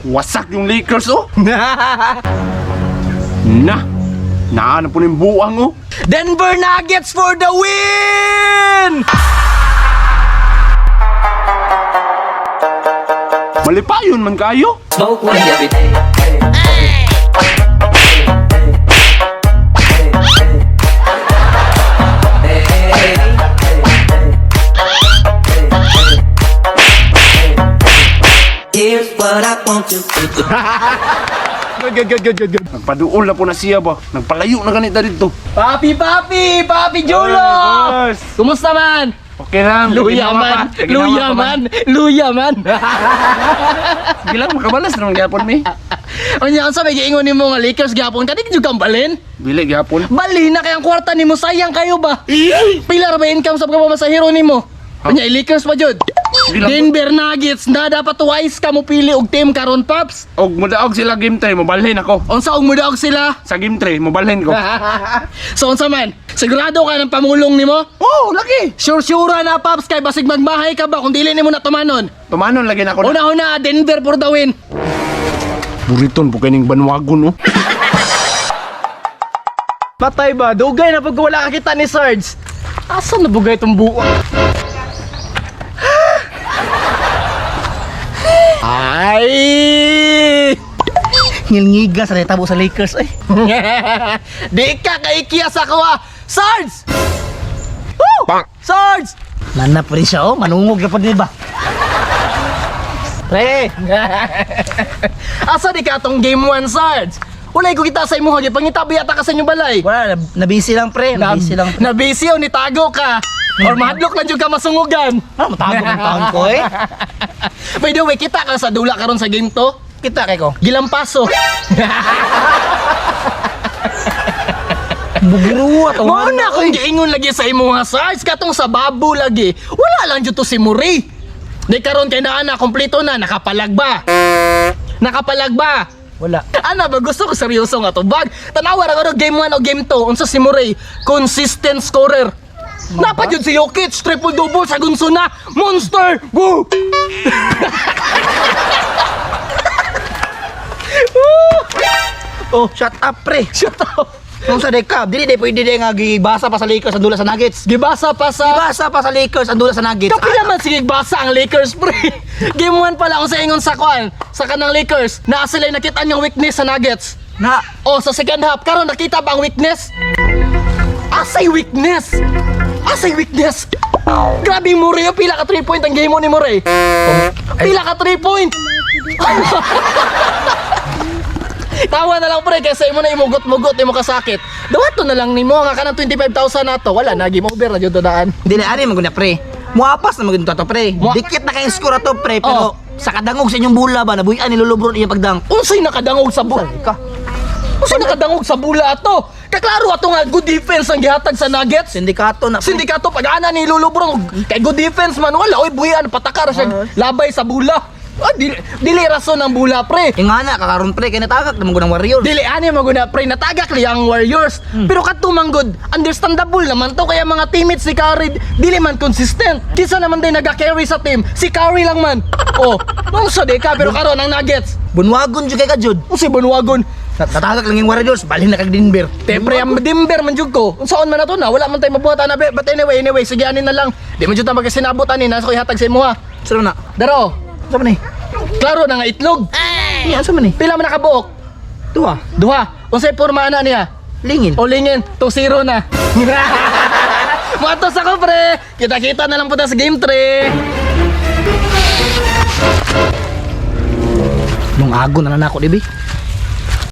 Wasak yung Lakers oh. Na. Naano po yung buwang oh. Denver Nuggets for the win! Malipayon man kayo. Smoke weed every day. Here's what I want you to do. Good, good, good, good, good, good. Nagpaduol na po na siya ba. Nagpalayo na ganita dito. Papi, papi! Papi Julo! Ay, boss. Kumusta man? Okay lang. Luya Ginawa pa. man! Ginawa Luya pa man! Luya man! Sige lang, makabalas naman gyapon mi. Unya, unsa may giingon nimo nga Lakers gyapon? Kani jud kang balin? Bili gyapon. Balin na kayang kwarta nimo, sayang kayo ba? Pila ra ba income sa pagkapamasahero nimo? Unya, Lakers pa jud. Sige lang. Denver Nuggets na dapat wise ka mo pili og team karon, Paps. Og mudaog sila game 3, mobalhin ako. Unsa og mudaog sila? Sa game 3, mobalhin ko. So unsa man? Sigurado ka ng pamulong nimo? Oh, lagi. Sure-sure na, Paps, kay basig magmahay ka ba kung dili nimo na tumanon. Tumanon lagi na ako na. Una-una, Denver for the win. Buriton po kining banwagon oh. Patay ba? Dugay na pag wala ka kita ni Sarge. Asa na bugay itong buo? Ay! Ngilngiga sa tabo sa Lakers ay. Di ka kaikiya sa ako ah! Sarge! Woo! Sarge! Nana pa rin siya oh, manungog na pa di ba? Pre, Asa di ka atong game 1, Sarge? Walay ko kita sa imuha, gipangitabi yata ka sa inyong balay. wala na nabisi lang pre, nabisi lang. Na busy o nitago ka. Or mahadlok lang jud ka masungugan. Ano matago ng taon ko eh. By the way, kita ka sa dula karon sa game to. Kita kay ko. Gilampaso. Bugiro ato. Mao na akong giingon lagi sa imuha, Sarge, katong sa babo lagi. Wala lang jud to si Murray. Di karon kay naa na kompleto na nakapalag ba? Nakapalag ba? Wala. Ana ba gusto ko seryoso nga to bag. Tanawa ra ko game 1 o game 2 unsa si Murray consistent scorer. Napa jud si Jokic triple double sa gunso na monster. Woo! Oh, shut up pre. Shut up. Nung sa Decab, dili day pwede day nga gibasa pa sa Lakers ang dula sa Nuggets. Gibasa pa sa Gibasa pa sa Lakers ang dula sa Nuggets. Kapila man sige basa ang Lakers pre. Game 1 pa lang sa ingon sa kwan sa kanang Lakers naa sila nakita ang weakness sa Nuggets. Na O sa second half karon nakita ba ang weakness? Asay weakness. Asay weakness. Grabe yung Murray, oh. Pila ka 3 point ang game mo ni Murray. Pila ka 3 point. Tawa na lang pre kaysa imo na imugot-mugot imo kasakit. Dawato na lang nimo nga kanang 25,000 nato. Wala na game over na jud to daan. dili ani man gud na pre. Muapas na magud to pre. Dikit na kay score ato pre pero Oh. sa kadangog sa inyong bula ba nabuy-an ni Lolo Bron iyang pagdang. Unsay nakadangog sa bula? Ka. Unsay nakadangog sa bula ato? Kaklaro ato nga good defense ang gihatag sa Nuggets. Sindikato na pre. Sindikato pag-ana ni Lolo Bro kay good defense man wala oy buhian patakar siya labay sa bula. Ah, dili, dili rason ang bula pre. Ingana kakaron pre kay natagak naman gud ang Warriors. Dili ani maguna pre natagak li ang Warriors. Pero kadto man good, understandable naman to kaya mga teammates ni Curry dili man consistent. Kisa naman day naga-carry sa team, si Curry lang man. Oh, nung sa ka pero karon ang Nuggets. Bunwagon jud kay ka jud. Unsay banwagon? Natagak lang yung Warriors, balhin na kag Denver. Te pre, ang Denver man jud ko. Unsaon man ato na, wala man tay mabuhat ana but anyway, anyway, sige anin na lang. Di man jud ta magkasinabot ani nasa ko ihatag sa imo ha. Sino na? Daro, Sa man eh? klaro na nga itlog. Iya, sa man eh? Pila man nakabuok? Duha. Duha. Unsay porma ana niya? Lingin. O lingin, 2-0 na. Matos ako pre. Kita-kita na lang po ta sa game 3. Nung ago na lang ako, di ba?